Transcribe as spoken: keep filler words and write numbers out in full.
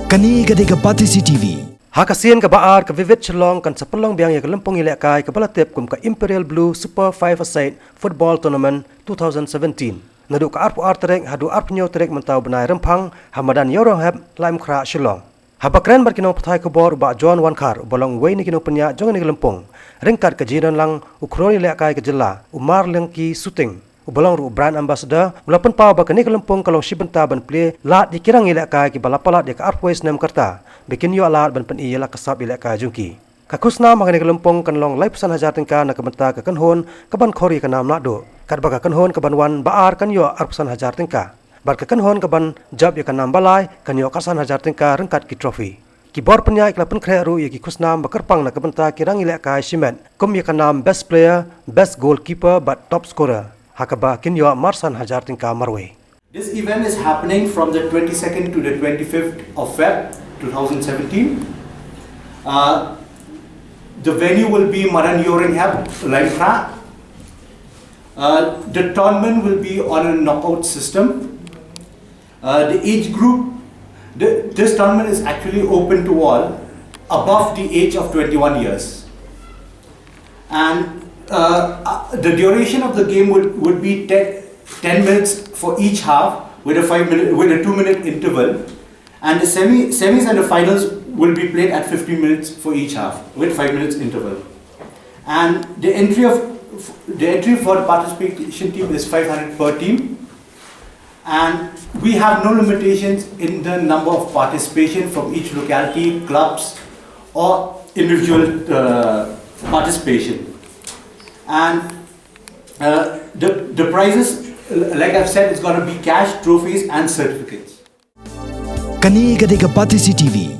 Kane ka dei ka Batesi T V. Ha ka sien kaba ar, ka Vivid Shillong kan sa pynlong biang ïa ka lympung ïalehkai kaba la tip kum ka Imperial Blue Super Five-a-Side Football Tournament two thousand seventeen. Naduh ka arphew ar tarik haduh arphew hynñiew tarik mynta u bnai Rymphang, ha madan Ïewrong Hep, Laitumkhrah, Shillong. Haba kren bad ki nongpathai khubor u Bah John Wankhar, uba long uwei na ki nongpynïaid jong kane ka lympung, ryngkat ka jingdonlang u khun ïalehkai ka jylla, u Marlyngki Suting, uba long ruh u brand ambassador, u la pynpaw ba kane ka lympung ka long shi bynta ban plie lad ïa ki rang ïalehkai kiba la palat ïa ka arphew wei snem ka rta, ba kin ïoh lad ban pyni ïa la ka sap ïalehkai jong ki. Ka khusnam ha kane ka lympung kan long laiphew san hajar tyngka na ka bynta ka kynhun kaban khur ïa ka nam naduh, katba ka kynhun kaban wan ba ar kan ïoh arphew san hajar tyngka. Bad ka kynhun kaban jop ïa ka nam ba lai kan ïoh khatsan hajar tyngka ryngkat ki trophy. Ki bor pynïaid ki la pynkhreh ruh ïa ki khusnam ba kyrpang na ka bynta ki rang ïalehkai shimet, kum ïa ka nam Best Player, Best Goalkeeper bad Top Scorer, ha kaba kin ïoh marsan hajar tyngka marwei. This event is happening from the twenty-second to the twenty-fifth of Feb two thousand seventeen. Uh, the venue will be Madan Ïewrong Hep, Laitumkhrah. Uh, the tournament will be on a knockout system. Uh, the age group, the, this tournament is actually open to all above the age of twenty-one years. And uh, uh, the duration of the game would, would be ten, ten minutes for each half, with a five minute, with a two minute interval. And the semi, semis and the finals will be played at fifteen minutes for each half, with five minutes interval. And the entry of the entry for the participation team is five hundred per team. And we have no limitations in the number of participation from each locality, clubs, or individual uh, participation. And uh, the, the prizes, like I've said, is going to be cash, trophies, and certificates. Kane ka dei ka Batesi T V.